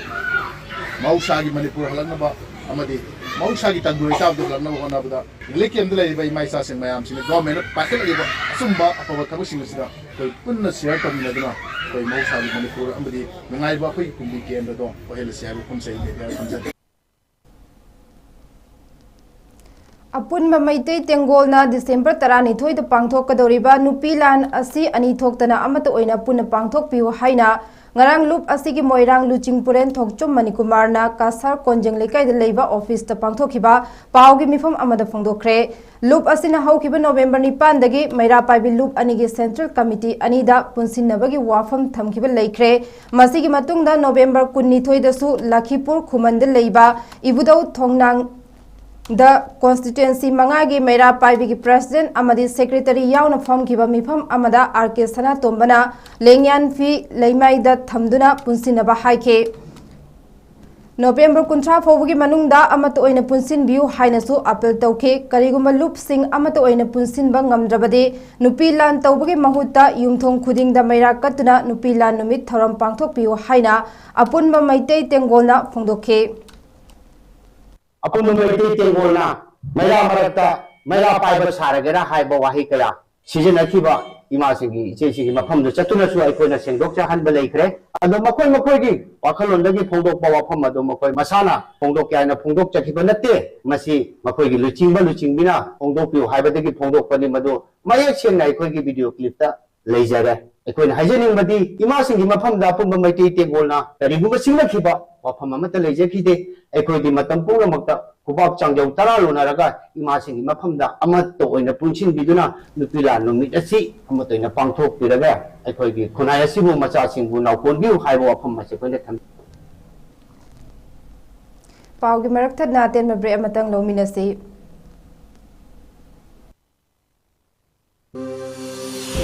ꯃꯍꯧꯁꯥꯒꯤ ꯃꯅꯤꯄꯨꯔ ꯍꯜꯂꯛꯅꯕ ꯑꯃꯗꯤ ꯃꯍꯧꯁꯥꯒꯤ ꯇꯪꯗꯨ ꯂꯩꯇꯥꯕꯗꯨ ꯍꯜꯂꯛꯅꯕ ꯍꯣꯠꯅꯕꯗ ꯏꯪꯂꯤꯁ ꯀꯦꯝꯗ ꯂꯩꯔꯤꯕ ꯏꯃꯥ ꯏꯆꯥꯁꯤꯡ ꯃꯌꯥꯝꯁꯤꯅ ꯒꯣꯔꯃꯦꯟꯅ ꯄꯥꯏꯈꯠꯂꯛꯂꯤꯕ ꯑꯆꯨꯝꯕ ꯑꯐꯕ ꯊꯕꯛꯁꯤꯡ ꯑꯁꯤꯗ ꯑꯩꯈꯣꯏ ꯄꯨꯟꯅ ꯁꯤꯌꯔ ꯇꯧꯃꯤꯟꯅꯗꯨꯅ ꯑꯩꯈꯣꯏ ꯃꯍꯧꯁꯥꯒꯤ ꯃꯅꯤꯄꯨꯔ ꯑꯃꯗꯤ ꯅꯨꯡꯉꯥꯏꯕ ꯑꯩꯈꯣꯏꯒꯤ ꯀꯨꯝꯕꯤ ꯀꯦꯟꯗ꯭ꯔꯗꯣ ꯑꯣꯏꯍꯜꯂꯁꯤ ꯍꯥꯏꯕ ꯋꯥꯐꯝꯁꯦ ꯑꯩ ꯃꯦꯗꯤꯌꯥꯗ ꯊꯝꯖꯒꯦ꯫ ꯑꯄꯨꯟꯕ ꯃꯩꯇꯩ ꯇꯦꯡꯒꯣꯜꯅ ꯗꯤꯁꯦꯝꯕꯔ ꯇꯔꯥꯅꯤꯊꯣꯏꯗ ꯄꯥꯡꯊꯣꯛꯀꯗꯧꯔꯤꯕ ꯅꯨꯄꯤ ꯂꯥꯟ ꯑꯁꯤ ꯑꯅꯤ ꯊꯣꯛꯇꯅ ꯑꯃꯠꯇ ꯑꯣꯏꯅ ꯄꯨꯟꯅ ꯄꯥꯡꯊꯣꯛꯄꯤꯌꯨ ꯍꯥꯏꯅ ꯉꯔꯥꯡ ꯂꯨꯞ ꯑꯁꯤꯒꯤ ꯃꯣꯏꯔꯥꯡ ꯂꯨꯆꯤꯡꯄꯨꯔꯦꯟ ꯊꯣꯛꯆꯨꯝ ꯃꯅꯤꯀꯨꯃꯥꯔꯅ ꯀꯁꯥꯔ ꯀꯣꯟꯖꯦꯡ ꯂꯩꯀꯥꯏꯗ ꯂꯩꯕ ꯑꯣꯐꯤꯁꯇ ꯄꯥꯡꯊꯣꯛꯈꯤꯕ ꯄꯥꯎꯒꯤ ꯃꯤꯐꯝ ꯑꯃꯗ ꯐꯣꯡꯗꯣꯛꯈ꯭ꯔꯦ꯫ ꯂꯨꯞ ꯑꯁꯤꯅ ꯍꯧꯈꯤꯕ ꯅꯣꯕꯦꯝꯕꯔ ꯅꯤꯄꯥꯟꯗꯒꯤ ꯃꯩꯔꯥ ꯄꯥꯏꯕꯤ ꯂꯨꯞ ꯑꯅꯤꯒꯤ ꯁꯦꯟꯇ꯭ꯔꯦꯜ ꯀꯃꯤꯇꯤ ꯑꯅꯤꯗ ꯄꯨꯟꯁꯤꯟꯅꯕꯒꯤ ꯋꯥꯐꯝ ꯊꯝꯈꯤꯕ ꯂꯩꯈ꯭ꯔꯦ꯫ ꯃꯁꯤꯒꯤ ꯃꯇꯨꯡꯗ ꯅꯣꯕꯦꯝꯕꯔ ꯀꯨꯟꯅꯤꯊꯣꯏꯗꯁꯨ ꯂꯈꯤꯄꯨꯔ ꯈꯨꯃꯟꯗ ꯂꯩꯕ ꯏꯕꯨꯙꯧ ꯊꯣꯡꯅꯥꯡꯗ ꯀꯣꯟꯁꯇꯤꯇ꯭ꯋꯦꯟꯁꯤ ꯃꯉꯥꯒꯤ ꯃꯩꯔꯥ ꯄꯥꯏꯕꯤꯒꯤ ꯄ꯭ꯔꯦꯁꯤꯗꯦꯟꯠ ꯑꯃꯗꯤ ꯁꯦꯀ꯭ꯔꯦꯇꯔꯤ ꯌꯥꯎꯅ ꯐꯝꯈꯤꯕ ꯃꯤꯐꯝ ꯑꯃꯗ ꯑꯥꯔ ꯀꯦ ꯁꯅꯥꯇꯣꯝꯕꯅ ꯂꯦꯡꯌꯥꯟ ꯐꯤ ꯂꯩꯃꯥꯏꯗ ꯊꯝꯗꯨꯅ ꯄꯨꯟꯁꯤꯟꯅꯕ ꯍꯥꯏꯈꯤ꯫ ꯅꯣꯕꯦꯝꯕꯔ ꯀꯨꯟꯊ꯭ꯔꯥ ꯐꯥꯎꯕꯒꯤ ꯃꯅꯨꯡꯗ ꯑꯃꯠꯇ ꯑꯣꯏꯅ ꯄꯨꯟꯁꯤꯟꯕꯤꯌꯨ ꯍꯥꯏꯅꯁꯨ ꯑꯥꯄꯤꯜ ꯇꯧꯈꯤ꯫ ꯀꯔꯤꯒꯨꯝꯕ ꯂꯨꯞꯁꯤꯡ ꯑꯃꯠꯇ ꯑꯣꯏꯅ ꯄꯨꯟꯁꯤꯟꯕ ꯉꯝꯗ꯭ꯔꯕꯗꯤ ꯅꯨꯄꯤ ꯂꯥꯟ ꯇꯧꯕꯒꯤ ꯃꯍꯨꯠꯇ ꯌꯨꯝꯊꯣꯡ ꯈꯨꯗꯤꯡꯗ ꯃꯩꯔꯥ ꯀꯠꯇꯨꯅ ꯅꯨꯄꯤ ꯂꯥꯟ ꯅꯨꯃꯤꯠ ꯊꯧꯔꯝ ꯄꯥꯡꯊꯣꯛꯄꯤꯌꯨ ꯍꯥꯏꯅ ꯑꯄꯨꯟꯕ ꯃꯩꯇꯩ ꯇꯦꯡꯒꯣꯜꯅ ꯐꯣꯡꯗꯣꯛꯈꯤ꯫ ꯑꯄꯨꯟꯕ ꯃꯩꯇꯩ ꯇꯦꯡꯒꯣꯜꯅ ꯃꯩꯔꯥ ꯃꯔꯛꯇ ꯃꯩꯔꯥ ꯄꯥꯏꯕ ꯁꯥꯔꯒꯦꯔꯥ ꯍꯥꯏꯕ ꯋꯥꯍꯩ ꯀꯌꯥ ꯁꯤꯖꯤꯟꯅꯈꯤꯕ ꯏꯃꯥꯁꯤꯡꯒꯤ, ꯏꯆꯦꯁꯤꯡꯒꯤ ꯃꯐꯝꯗ ꯆꯠꯇꯨꯅꯁꯨ ꯑꯩꯈꯣꯏꯅ ꯁꯦꯡꯗꯣꯛꯆꯍꯟꯕ ꯂꯩꯈ꯭ꯔꯦ꯫ ꯑꯗꯣ ꯃꯈꯣꯏ ꯃꯈꯣꯏꯒꯤ ꯋꯥꯈꯜꯂꯣꯟꯗꯒꯤ ꯐꯣꯡꯗꯣꯛꯄ ꯋꯥꯐꯝ ꯑꯗꯨ ꯃꯈꯣꯏ ꯃꯁꯥꯅ ꯐꯣꯡꯗꯣꯛꯀꯦ ꯍꯥꯏꯅ ꯐꯣꯡꯗꯣꯛꯆꯈꯤꯕ ꯅꯠꯇꯦ꯫ ꯃꯁꯤ ꯃꯈꯣꯏꯒꯤ ꯂꯨꯆꯤꯡꯕ ꯂꯨꯆꯤꯡꯕꯤꯅ ꯐꯣꯡꯗꯣꯛꯄꯤꯌꯨ ꯍꯥꯏꯕꯗꯒꯤ ꯐꯣꯡꯗꯣꯛꯄꯅꯤ꯫ ꯃꯗꯨ ꯃꯌꯦꯛ ꯁꯦꯡꯅ ꯑꯩꯈꯣꯏꯒꯤ ꯚꯤꯗꯤꯑꯣ ꯀ꯭ꯂꯤꯞꯇ ꯂꯩꯖꯔꯦ꯫ ꯑꯩꯈꯣꯏꯅ ꯍꯥꯏꯖꯅꯤꯡꯕꯗꯤ ꯏꯃꯥꯁꯤꯡꯒꯤ ꯃꯐꯝꯗ ꯑꯄꯨꯟꯕ ꯃꯩꯇꯩ ꯇꯦꯡꯒꯣꯜꯅ ꯀꯔꯤꯒꯨꯝꯕ ꯁꯤꯡꯅꯈꯤꯕ ꯋꯥꯐꯝ ꯑꯃꯠꯇ ꯂꯩꯖꯈꯤꯗꯦ꯫ ꯑꯩꯈꯣꯏꯗꯤ ꯃꯇꯝ ꯄꯨꯝꯅꯃꯛꯇ ꯈꯨꯕꯥꯛ ꯆꯥꯡꯖꯧ ꯇꯔꯥ ꯂꯣꯟꯅꯔꯒ ꯏꯃꯥꯁꯤꯡꯒꯤ ꯃꯐꯝꯗ ꯑꯃꯠꯇ ꯑꯣꯏꯅ ꯄꯨꯟꯁꯤꯟꯕꯤꯗꯨꯅ ꯅꯨꯄꯤ ꯂꯥꯟ ꯅꯨꯃꯤꯠ ꯑꯁꯤ ꯑꯃꯠꯇ ꯑꯣꯏꯅ ꯄꯥꯡꯊꯣꯛꯄꯤꯔꯒ ꯑꯩꯈꯣꯏꯒꯤ ꯈꯨꯟꯅꯥꯏ ꯑꯁꯤꯕꯨ ꯃꯆꯥꯁꯤꯡꯕꯨ ꯅꯥꯎꯀꯣꯟꯕꯤꯌꯨ ꯍꯥꯏꯕ ꯋꯥꯐꯝ ꯑꯁꯤ ꯑꯩꯈꯣꯏꯅ ꯊꯝꯖꯩ꯫ ꯄꯥꯎꯒꯤ ꯃꯔꯛ ꯊꯠꯅ ꯑꯇꯦꯟꯕ ꯕ꯭ꯔꯦꯛ ꯑꯃꯇꯪ ꯂꯧꯃꯤꯟꯅꯁꯤ꯫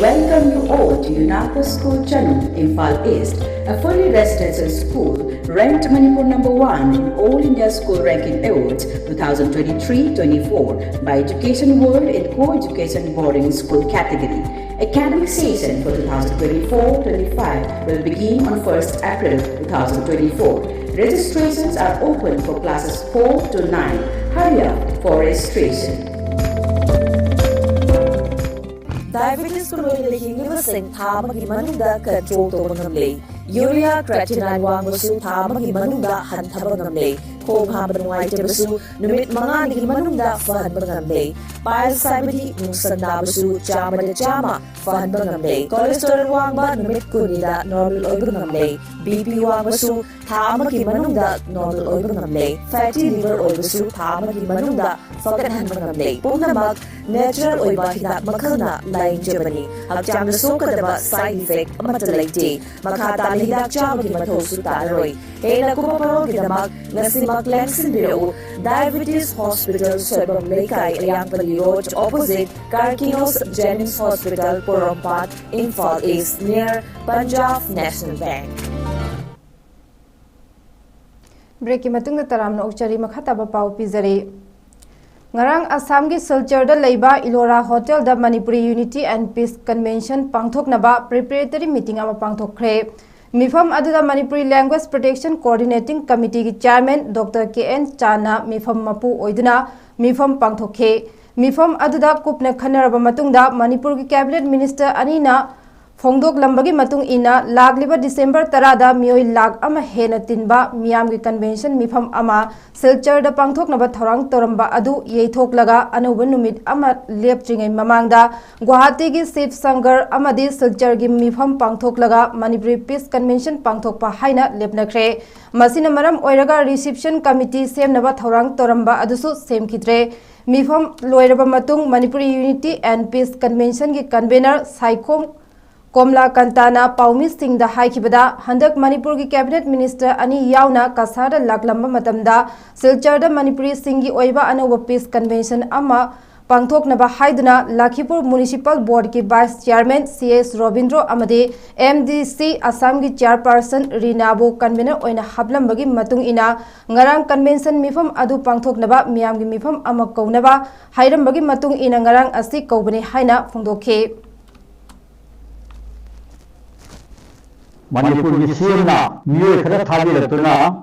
Welcome to Or to Yunaka School, Chanu, Imphal East, a fully residential school, ranked Manipur number one in All India School Ranking Awards twenty twenty-three twenty-four by Education World in co-education boarding school category. Academic session for twenty twenty-four twenty-five will begin on first April twenty twenty-four. Registrations are open for classes four to nine. Hurry up for registration. Diabetes ꯀ ꯂꯣꯏꯅꯅ ꯍꯤꯡꯂꯤꯕꯁꯤꯡ ꯊꯥ ꯑꯃꯒꯤ ꯃꯅꯨꯡꯗ control ꯇꯧꯕ ꯉꯝꯂꯦ꯫ Urea creatinine ꯋꯥꯡꯕꯁꯨ ꯊꯥ ꯑꯃꯒꯤ ꯃꯅꯨꯡꯗ ꯍꯟꯊꯕ ꯉꯝꯂꯦ꯫ ꯈꯣꯡ ꯍꯥꯝꯕ ꯅꯨꯡꯉꯥꯏꯇꯕꯁꯨ ꯅꯨꯃꯤꯠ ꯃꯉꯥꯅꯤꯒꯤ ꯃꯅꯨꯡꯗ ꯐꯍꯟꯕ ꯉꯝꯂꯦ꯫ Piles ꯍꯥꯏꯕꯗꯤ ꯅꯨꯡꯁꯟ ꯅꯥꯕꯁꯨ ꯆꯥꯝꯃꯗ ꯆꯥꯝꯃ ꯐꯍꯟꯕ ꯉꯝꯂꯦ꯫ Cholesterol ꯋꯥꯡꯕ ꯅꯨꯃꯤꯠ ꯀꯨꯟꯅꯤꯗ normal ꯑꯣꯏꯕ ꯉꯝꯂꯦ꯫ BP ꯋꯥꯡꯕꯁꯨ ꯊꯥ ꯑꯃꯒꯤ ꯃꯅꯨꯡꯗ normal ꯑꯣꯏꯕ ꯉꯝꯂꯦ꯫ Fatty liver ꯑꯣꯏꯕꯁꯨ ꯊꯥ ꯑꯃꯒꯤ ꯃꯅꯨꯡꯗ ꯐꯒꯠꯍꯟꯕ ꯉꯝꯂꯦ꯫ ꯄꯨꯝꯅꯃꯛ natural ꯑꯣꯏꯕ ꯍꯤꯗꯥꯛ ꯃꯈꯜꯅ ꯂꯥꯌꯦꯡꯖꯕꯅꯤ꯫ ꯍꯛꯆꯥꯡꯗ ꯁꯣꯛꯀꯗꯕ side effect ꯑꯃꯠꯇ ꯂꯩꯇꯦ꯫ ꯃꯈꯥ ꯇꯥꯅ ꯍꯤꯗꯥꯛ ꯆꯥꯕꯒꯤ ꯃꯊꯧꯁꯨ ꯇꯥꯔꯔꯣꯏ꯫ ꯍꯦꯟꯅ ꯀꯨꯞꯄ ꯃꯔꯣꯜꯒꯤꯗꯃꯛ ꯉꯁꯤꯃꯛ ꯂꯦꯡꯁꯤꯟꯕꯤꯔꯛꯎ꯫ Diabetes Hospital, ꯁꯣꯏꯕꯝ ꯂꯩꯀꯥꯏ, ꯑꯌꯥꯡꯄꯜꯂꯤ Road, opposite Karkinos Jennings Hospital, ꯄꯣꯔꯣꯝꯄꯥꯠ, Imphal East, near Punjab National Bank꯫ Break ꯀꯤ ꯃꯇꯨꯡꯗ ꯇꯔꯥꯝꯅ ꯑꯣꯛꯆꯔꯤ꯫ ꯃꯈꯥ ꯇꯥꯕ ꯄꯥꯎ ꯄꯤꯖꯔꯤ꯫ ꯉꯔꯥꯡ ꯑꯁꯥꯝꯒꯤ ꯁꯤꯜꯆꯔꯗ ꯂꯩꯕ ꯏꯂꯣꯔꯥ ꯍꯣꯇꯦꯜꯗ Manipuri Unity and Peace Convention ꯄꯥꯡꯊꯣꯛꯅꯕ preparatory meeting ꯑꯃ ꯄꯥꯡꯊꯣꯛꯈ꯭ꯔꯦ꯫ ꯃꯤꯐꯝ ꯑꯗꯨꯗ Manipuri Language Protection Coordinating Committee ꯒꯤ chairman Doctor K N ꯆꯥꯟꯅ ꯃꯤꯐꯝ ꯃꯄꯨ ꯑꯣꯏꯗꯨꯅ ꯃꯤꯐꯝ ꯄꯥꯡꯊꯣꯛꯈꯤ꯫ ꯃꯤꯐꯝ ꯑꯗꯨꯗ ꯀꯨꯞꯅ ꯈꯟꯅꯔꯕ ꯃꯇꯨꯡꯗ ꯃꯅꯤꯄꯨꯔꯒꯤ cabinet minister ꯑꯅꯤꯅ ꯐꯣꯡꯗꯣꯛꯂꯝꯕꯒꯤ ꯃꯇꯨꯡ ꯏꯟꯅ, ꯂꯥꯛꯂꯤꯕ ꯗꯤꯁꯦꯝꯕꯔ ꯇꯔꯥꯗ ꯃꯤꯑꯣꯏ ꯂꯥꯈ ꯑꯃ ꯍꯦꯟꯅ ꯇꯤꯟꯕ ꯃꯤꯌꯥꯝꯒꯤ convention ꯃꯤꯐꯝ ꯑꯃ ꯁꯤꯜꯆꯔꯗ ꯄꯥꯡꯊꯣꯛꯅꯕ ꯊꯧꯔꯥꯡ ꯇꯧꯔꯝꯕ ꯑꯗꯨ ꯌꯩꯊꯣꯛꯂꯒ, ꯑꯅꯧꯕ ꯅꯨꯃꯤꯠ ꯑꯃ ꯂꯦꯞꯇ꯭ꯔꯤꯉꯩ ꯃꯃꯥꯡꯗ ꯒꯨꯋꯥꯍꯥꯇꯤꯒꯤ ꯁꯤꯕ ꯁꯪꯒꯔ ꯑꯃꯗꯤ ꯁꯤꯜꯆꯔꯒꯤ ꯃꯤꯐꯝ ꯄꯥꯡꯊꯣꯛꯂꯒ Manipuri Peace Convention ꯄꯥꯡꯊꯣꯛꯄ ꯍꯥꯏꯅ ꯂꯦꯞꯅꯈ꯭ꯔꯦ꯫ ꯃꯁꯤꯅ ꯃꯔꯝ ꯑꯣꯏꯔꯒ reception committee ꯁꯦꯝꯅꯕ ꯊꯧꯔꯥꯡ ꯇꯧꯔꯝꯕ ꯑꯗꯨꯁꯨ ꯁꯦꯝꯈꯤꯗ꯭ꯔꯦ꯫ ꯃꯤꯐꯝ ꯂꯣꯏꯔꯕ ꯃꯇꯨꯡ Manipuri Unity and Peace Convention ꯒꯤ convener ꯁꯥꯏꯈꯣꯝ ꯀꯣꯝꯂꯥꯀꯟꯇꯥꯅ ꯄꯥꯎꯃꯤꯁꯤꯡꯗ ꯍꯥꯏꯈꯤꯕꯗ, ꯍꯟꯗꯛ ꯃꯅꯤꯄꯨꯔꯒꯤ cabinet minister ꯑꯅꯤ ꯌꯥꯎꯅ ꯀꯁꯥꯔꯗ ꯂꯥꯛꯂꯝꯕ ꯃꯇꯝꯗ ꯁꯤꯜꯆꯔꯗ ꯃꯅꯤꯄꯨꯔꯤꯁꯤꯡꯒꯤ ꯑꯣꯏꯕ ꯑꯅꯧꯕ peace convention ꯑꯃ ꯄꯥꯡꯊꯣꯛꯅꯕ ꯍꯥꯏꯗꯨꯅ ꯂꯈꯤꯄꯨꯔ ꯃ꯭ꯌꯨꯅꯤꯁꯤꯄꯥꯜ ꯕꯣꯔꯗꯀꯤ vice chairman C S Robindro ꯑꯃꯗꯤ ꯑꯦꯝ ꯗꯤ ꯁꯤ ꯑꯁꯥꯝꯒꯤ ꯆꯤꯌꯥꯔꯄꯥꯔꯁꯟ ꯔꯤꯅꯥꯕꯨ ꯀꯟꯚꯦꯅꯔ ꯑꯣꯏꯅ ꯍꯥꯞꯂꯝꯕꯒꯤ ꯃꯇꯨꯡ ꯏꯟꯅ ꯉꯔꯥꯡ ꯀꯟꯚꯦꯟꯁꯟ ꯃꯤꯐꯝ ꯑꯗꯨ ꯄꯥꯡꯊꯣꯛꯅꯕ ꯃꯤꯌꯥꯝꯒꯤ ꯃꯤꯐꯝ ꯑꯃ ꯀꯧꯅꯕ ꯍꯥꯏꯔꯝꯕꯒꯤ ꯃꯇꯨꯡ ꯏꯟꯅ ꯉꯔꯥꯡ ꯑꯁꯤ ꯀꯧꯕꯅꯤ ꯍꯥꯏꯅ ꯐꯣꯡꯗꯣꯛꯈꯤ꯫ ꯃꯅꯤꯄꯨꯔꯒꯤ ꯁꯤ ꯑꯦꯝꯅ ꯃꯤꯑꯣꯏ ꯈꯔ ꯊꯥꯕꯤꯔꯛꯇꯨꯅ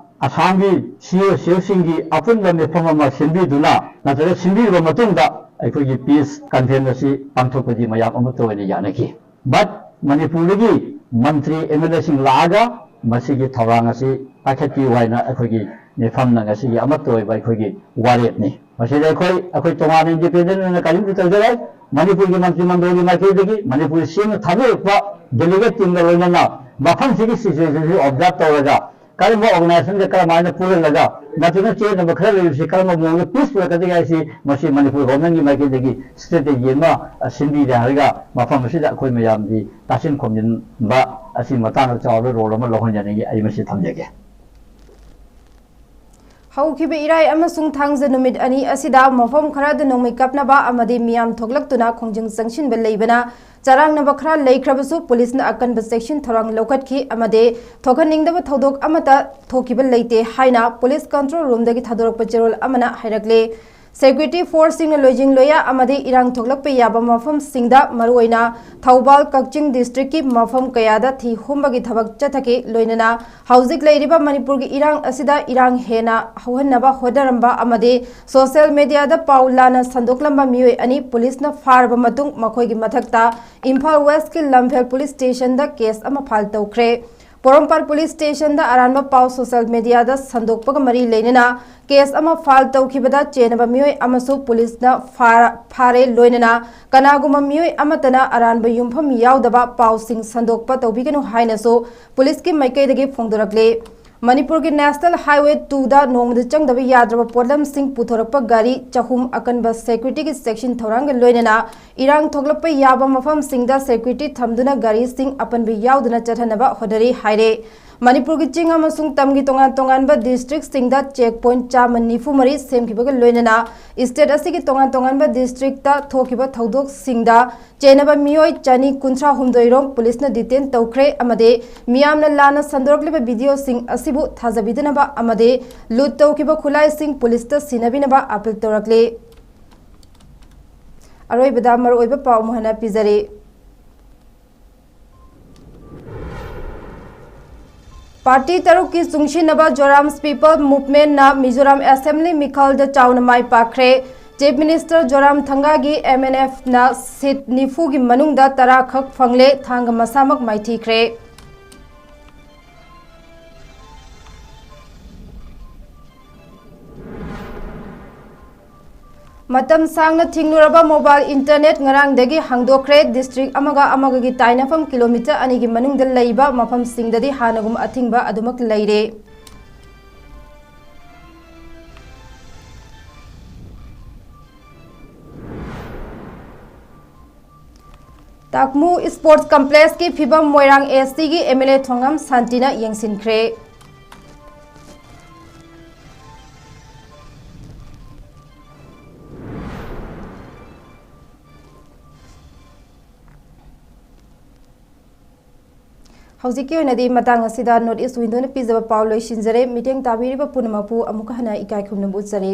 ꯑꯁꯥꯝꯒꯤ ꯁꯤ ꯑꯣ ꯁꯤ ꯑꯣꯁꯤꯡꯒꯤ ꯑꯄꯨꯟꯕ ꯃꯤꯐꯝ ꯑꯃ ꯁꯤꯟꯕꯤꯗꯨꯅ ꯅꯠꯇ꯭ꯔꯒ ꯁꯤꯟꯕꯤꯔꯕ ꯃꯇꯨꯡꯗ ꯑꯩꯈꯣꯏꯒꯤ ꯄꯤꯁ ꯀꯟꯐꯔꯦꯟꯁ ꯑꯁꯤ ꯄꯥꯡꯊꯣꯛꯄꯗꯤ ꯃꯌꯥꯝ ꯑꯃꯠꯇ ꯑꯣꯏꯅ ꯌꯥꯅꯈꯤ꯫ But ꯃꯅꯤꯄꯨꯔꯗꯒꯤ ꯃꯟꯇ꯭ꯔꯤ ꯑꯦꯝ ꯑꯦꯜ ꯑꯦꯁꯤꯡ ꯂꯥꯛꯑꯒ ꯃꯁꯤꯒꯤ ꯊꯧꯔꯥꯡ ꯑꯁꯤ ꯄꯥꯏꯈꯠꯄꯤꯌꯨ ꯍꯥꯏꯅ ꯑꯩꯈꯣꯏꯒꯤ ꯃꯤꯐꯝꯅ ꯉꯁꯤꯒꯤ ꯑꯃꯠꯇ ꯑꯣꯏꯕ ꯑꯩꯈꯣꯏꯒꯤ ꯋꯥꯔꯦꯞꯅꯤ꯫ ꯃꯁꯤꯗ ꯑꯩꯈꯣꯏ, ꯑꯩꯈꯣꯏ ꯇꯣꯉꯥꯟꯅ ꯏꯟꯗꯤꯄꯦꯟꯗꯦꯟ ꯑꯣꯏꯅ ꯀꯔꯤꯝꯇ ꯇꯧꯖꯔꯣꯏ꯫ ꯃꯅꯤꯄꯨꯔꯒꯤ ꯃꯟꯇ꯭ꯔꯤ ꯃꯟꯗꯜꯒꯤ ꯃꯥꯏꯀꯩꯗꯒꯤ ꯃꯅꯤꯄꯨꯔ ꯁꯤ ꯑꯦꯝꯅ ꯊꯥꯕꯤꯔꯛꯄ ꯗꯦꯂꯤꯒꯦꯠ ꯇꯤꯝꯒ ꯂꯣꯏꯅꯅ ꯃꯐꯝꯁꯤꯒꯤ ꯁꯤꯆꯨꯋꯦꯁꯟꯁꯤ ꯑꯣꯕꯖꯥꯔꯕ ꯇꯧꯔꯒ ꯀꯔꯝꯕ ꯑꯣꯔꯒꯅꯥꯏꯖꯦꯁꯟꯒ ꯀꯔꯝꯍꯥꯏꯅ ꯄꯨꯜꯍꯜꯂꯒ ꯅꯠꯇ꯭ꯔꯒ ꯆꯦꯟꯅꯕ ꯈꯔ ꯂꯩꯔꯤꯕꯁꯤ ꯀꯔꯝꯕ ꯃꯑꯣꯡꯗ ꯄꯤꯁ ꯄꯨꯔꯛꯀꯗꯒꯦ ꯍꯥꯏꯁꯤ ꯃꯁꯤ ꯃꯅꯤꯄꯨꯔ ꯒꯣꯚꯔꯟꯃꯦꯟꯒꯤ ꯃꯥꯏꯀꯩꯗꯒꯤ ꯁ꯭ꯇ꯭ꯔꯦꯇꯦꯖꯤ ꯑꯃ, ꯑ, ꯁꯤꯟꯕꯤꯔꯦ ꯍꯥꯏꯔꯒ ꯃꯐꯝ ꯑꯁꯤꯗ ꯑꯩꯈꯣꯏ ꯃꯌꯥꯝꯒꯤ ꯇꯥꯁꯤꯟ ꯈꯣꯝꯖꯤꯟꯕ ꯑꯁꯤ ꯃꯇꯥꯡꯗ ꯆꯥꯎꯔꯕ ꯔꯣꯜ ꯑꯃ ꯂꯧꯍꯟꯖꯅꯤꯡꯉꯤ꯫ ꯑꯩ ꯃꯁꯤ ꯊꯝꯖꯒꯦ꯫ ꯍꯧꯈꯤꯕ ꯏꯔꯥꯏ ꯑꯃꯁꯨꯡ ꯊꯥꯡꯖ ꯅꯨꯃꯤꯠ ꯑꯅꯤ ꯑꯁꯤꯗ ꯃꯐꯝ ꯈꯔꯗ ꯅꯣꯡꯃꯩ ꯀꯥꯞꯅꯕ ꯑꯃꯗꯤ ꯃꯤꯌꯥꯝ ꯊꯣꯛꯂꯛꯇꯨꯅ ꯈꯣꯡꯖꯪ ꯆꯪꯁꯤꯟꯕ ꯂꯩꯕꯅ ꯆꯔꯥꯡꯅꯕ ꯈꯔ ꯂꯩꯈ꯭ꯔꯕꯁꯨ, ꯄꯨꯂꯤꯁꯅ ꯑꯀꯟꯕ ꯆꯦꯛꯁꯤꯟ ꯊꯧꯔꯥꯡ ꯂꯧꯈꯠꯈꯤ ꯑꯃꯗꯤ ꯊꯣꯛꯍꯟꯅꯤꯡꯗꯕ ꯊꯧꯗꯣꯛ ꯑꯃꯠꯇ ꯊꯣꯛꯈꯤꯕ ꯂꯩꯇꯦ ꯍꯥꯏꯅ ꯄꯨꯂꯤꯁ ꯀꯟꯇ꯭ꯔꯣꯜ ꯔꯨꯝꯗꯒꯤ ꯊꯥꯗꯣꯔꯛꯄ ꯆꯦꯔꯣꯜ ꯑꯃꯅ ꯍꯥꯏꯔꯛꯂꯤ꯫ ꯁꯦꯀ꯭ꯌꯨꯔꯤꯇꯤ ꯐꯣꯔꯁꯁꯤꯡꯅ ꯂꯣꯏꯖꯤꯡ ꯂꯣꯌꯥ ꯑꯃꯗꯤ ꯏꯔꯥꯡ ꯊꯣꯛꯂꯛꯄ ꯌꯥꯕ ꯃꯐꯝꯁꯤꯡꯗ, ꯃꯔꯨꯑꯣꯏꯅ ꯊꯧꯕꯥꯜ, ꯀꯛꯆꯤꯡ ꯗꯤꯁꯇ꯭ꯔꯤꯛꯀꯤ ꯃꯐꯝ ꯀꯌꯥꯗ ꯊꯤ ꯍꯨꯝꯕꯒꯤ ꯊꯕꯛ ꯆꯠꯊꯈꯤ꯫ ꯂꯣꯏꯅꯅ ꯍꯧꯖꯤꯛ ꯂꯩꯔꯤꯕ ꯃꯅꯤꯄꯨꯔꯒꯤ ꯏꯔꯥꯡ ꯑꯁꯤꯗ ꯏꯔꯥꯡ ꯍꯦꯟꯅ ꯍꯧꯍꯟꯅꯕ ꯍꯣꯠꯅꯔꯝꯕ ꯑꯃꯗꯤ ꯁꯣꯁꯤꯌꯦꯜ ꯃꯦꯗꯤꯌꯥꯗ ꯄꯥꯎ ꯂꯥꯟꯅ ꯁꯟꯗꯣꯛꯂꯝꯕ ꯃꯤꯑꯣꯏ ꯑꯅꯤ ꯄꯨꯂꯤꯁꯅ ꯐꯥꯔꯕ ꯃꯇꯨꯡ, ꯃꯈꯣꯏꯒꯤ ꯃꯊꯛꯇ ꯏꯝꯐꯥꯜ ꯋꯦꯁꯀꯤ ꯂꯝꯐꯦꯜ ꯄꯨꯂꯤꯁ ꯁ꯭ꯇꯦꯁꯟꯗ ꯀꯦꯁ ꯑꯃ ꯐꯥꯏꯜ ꯇꯧꯈ꯭ꯔꯦ꯫ ꯄꯣꯔꯣꯝꯄꯥꯠ ꯄꯨꯂꯤꯁ ꯁ꯭ꯇꯦꯁꯟꯗ ꯑꯔꯥꯟꯕ ꯄꯥꯎ ꯁꯣꯁꯤꯌꯦꯜ ꯃꯦꯗꯤꯌꯥꯗ ꯁꯟꯗꯣꯛꯄꯒ ꯃꯔꯤ ꯂꯩꯅꯅ ꯀꯦꯁ ꯑꯃ ꯐꯥꯏꯜ ꯇꯧꯈꯤꯕꯗ ꯆꯦꯟꯅꯕ ꯃꯤꯑꯣꯏ ꯑꯃꯁꯨ ꯄꯨꯂꯤꯁꯅ ꯐꯥꯔ-, ꯐꯥꯔꯦ꯫ ꯂꯣꯏꯅꯅ ꯀꯅꯥꯒꯨꯝꯕ ꯃꯤꯑꯣꯏ ꯑꯃꯠꯇꯅ ꯑꯔꯥꯟꯕ ꯌꯨꯝꯐꯝ ꯌꯥꯎꯗꯕ ꯄꯥꯎꯁꯤꯡ ꯁꯟꯗꯣꯛꯄ ꯇꯧꯕꯤꯒꯅꯨ ꯍꯥꯏꯅꯁꯨ ꯄꯨꯂꯤꯁꯀꯤ ꯃꯥꯏꯀꯩꯗꯒꯤ ꯐꯣꯡꯗꯣꯔꯛꯂꯤ꯫ ꯃꯅꯤꯄꯨꯔꯒꯤ ꯅꯦꯁꯅꯦꯜ ꯍꯥꯏꯋꯦ ꯇꯨꯗ ꯅꯣꯡꯃꯗ ꯆꯪꯗꯕ ꯌꯥꯗ꯭ꯔꯕ ꯄꯣꯠꯂꯝꯁꯤꯡ ꯄꯨꯊꯣꯔꯛꯄ ꯒꯥꯔꯤ ꯆꯍꯨꯝ ꯑꯀꯟꯕ ꯁꯦꯀ꯭ꯌꯨꯔꯤꯇꯤꯒꯤ ꯆꯦꯛꯁꯤꯟ ꯊꯧꯔꯥꯡꯒ ꯂꯣꯏꯅꯅ ꯏꯔꯥꯡ ꯊꯣꯛꯂꯛꯄ ꯌꯥꯕ ꯃꯐꯝꯁꯤꯡꯗ ꯁꯦꯀ꯭ꯌꯨꯔꯤꯇꯤ ꯊꯝꯗꯨꯅ ꯒꯥꯔꯤꯁꯤꯡ ꯑꯄꯟꯕ ꯌꯥꯎꯗꯅ ꯆꯠꯍꯟꯅꯕ ꯍꯣꯠꯅꯔꯤ ꯍꯥꯏꯔꯦ꯫ ꯃꯅꯤꯄꯨꯔꯒꯤ ꯆꯤꯡ ꯑꯃꯁꯨꯡ ꯇꯝꯒꯤ ꯇꯣꯉꯥꯟ ꯇꯣꯉꯥꯟꯕ ꯗꯤꯁꯇ꯭ꯔꯤꯛꯁꯤꯡꯗ ꯆꯦꯛ ꯄꯣꯏꯟꯠ ꯆꯥꯝꯃ ꯅꯤꯐꯨ ꯃꯔꯤ ꯁꯦꯝꯈꯤꯕꯒ ꯂꯣꯏꯅꯅ ꯏꯁꯇꯦꯠ ꯑꯁꯤꯒꯤ ꯇꯣꯉꯥꯟ ꯇꯣꯉꯥꯟꯕ ꯗꯤꯁꯇ꯭ꯔꯤꯛꯇ ꯊꯣꯛꯈꯤꯕ ꯊꯧꯗꯣꯛꯁꯤꯡꯗ ꯆꯦꯟꯅꯕ ꯃꯤꯑꯣꯏ ꯆꯅꯤ ꯀꯨꯟꯊ꯭ꯔꯥ ꯍꯨꯝꯗꯣꯏ ꯔꯣꯝ ꯄꯨꯂꯤꯁꯅ ꯗꯤꯇꯦꯟ ꯇꯧꯈ꯭ꯔꯦ ꯑꯃꯗꯤ ꯃꯤꯌꯥꯝꯅ ꯂꯥꯟꯅ ꯁꯟꯗꯣꯔꯛꯂꯤꯕ ꯚꯤꯗꯤꯑꯣꯁꯤꯡ ꯑꯁꯤꯕꯨ ꯊꯥꯖꯕꯤꯗꯅꯕ ꯑꯃꯗꯤ ꯂꯨꯠ ꯇꯧꯈꯤꯕ ꯈꯨꯠꯂꯥꯏꯁꯤꯡ ꯄꯨꯂꯤꯁꯇ ꯁꯤꯟꯅꯕꯤꯅꯕ ꯑꯥꯄꯤꯜ ꯇꯧꯔꯛꯂꯤ꯫ ꯑꯔꯣꯏꯕꯗ ꯃꯔꯨꯑꯣꯏꯕ ꯄꯥꯎ ꯑꯃꯨꯛ ꯍꯟꯅ ꯄꯤꯖꯔꯤ꯫ ꯄꯥꯔꯇꯤ ꯇꯔꯨꯛꯀꯤ ꯆꯨꯡꯁꯤꯟꯅꯕ ꯖꯣꯔꯥꯝ ꯄꯤꯄꯜ ꯃꯨꯚꯃꯦꯟꯠꯅ ꯃꯤꯖꯣꯔꯥꯝ ꯑꯦꯁꯦꯝꯕ꯭ꯂꯤ ꯃꯤꯈꯜꯗ ꯆꯥꯎꯅ ꯃꯥꯏ ꯄꯥꯛꯈ꯭ꯔꯦ꯫ ꯆꯤꯐ ꯃꯤꯅꯤꯁꯇꯔ ꯖꯣꯔꯥꯝ ꯊꯪꯒꯥꯒꯤ ꯑꯦꯝ ꯑꯦꯟ ꯑꯦꯐꯅ ꯁꯤꯠ ꯅꯤꯐꯨꯒꯤ ꯃꯅꯨꯡꯗ ꯇꯔꯥ ꯈꯛ ꯐꯪꯂꯦ꯫ ꯊꯥꯡꯒ ꯃꯁꯥꯃꯛ ꯃꯥꯏꯊꯤꯈ꯭ꯔꯦ꯫ ꯃꯇꯝ ꯁꯥꯡꯅ ꯊꯤꯡꯂꯨꯔꯕ ꯃꯣꯕꯥꯏꯜ ꯏꯟꯇꯔꯅꯦꯠ ꯉꯔꯥꯡꯗꯒꯤ ꯍꯥꯡꯗꯣꯛꯈ꯭ꯔꯦ꯫ ꯗꯤꯁꯇ꯭ꯔꯤꯛ ꯑꯃꯒ ꯑꯃꯒꯒꯤ ꯇꯥꯏꯅꯐꯝ ꯀꯤꯂꯣꯃꯤꯇꯔ ꯑꯅꯤꯒꯤ ꯃꯅꯨꯡꯗ ꯂꯩꯕ ꯃꯐꯝꯁꯤꯡꯗꯗꯤ ꯍꯥꯟꯅꯒꯨꯝ ꯑꯊꯤꯡꯕ ꯑꯗꯨꯃꯛ ꯂꯩꯔꯦ꯫ ꯇꯥꯛꯃꯨ ꯁ꯭ꯄꯣꯔꯠꯁ ꯀꯝꯄ꯭ꯂꯦꯛꯁꯀꯤ ꯐꯤꯕꯝ ꯃꯣꯏꯔꯥꯡ ꯑꯦꯁ ꯇꯤꯒꯤ ꯑꯦꯝ ꯑꯦꯜ ꯑꯦ ꯊꯣꯉꯝ ꯁꯥꯟꯇꯤꯅ ꯌꯦꯡꯁꯤꯟꯈ꯭ꯔꯦ꯫ ꯍꯧꯖꯤꯛꯀꯤ ꯑꯣꯏꯅꯗꯤ ꯃꯇꯥꯡ ꯑꯁꯤꯗ ꯅꯣꯔꯠ ꯏꯁ ꯋꯤꯟꯗꯣꯅ ꯄꯤꯖꯕ ꯄꯥꯎ ꯂꯣꯏꯁꯤꯟꯖꯔꯦ꯫ ꯃꯤꯠꯌꯦꯡ ꯇꯥꯕꯤꯔꯤꯕ ꯄꯨꯝꯅꯃꯛꯄꯨ ꯑꯃꯨꯛꯀ ꯍꯟꯅ ꯏꯀꯥꯏ ꯈꯨꯝꯅꯕ ꯎꯠꯆꯔꯤ꯫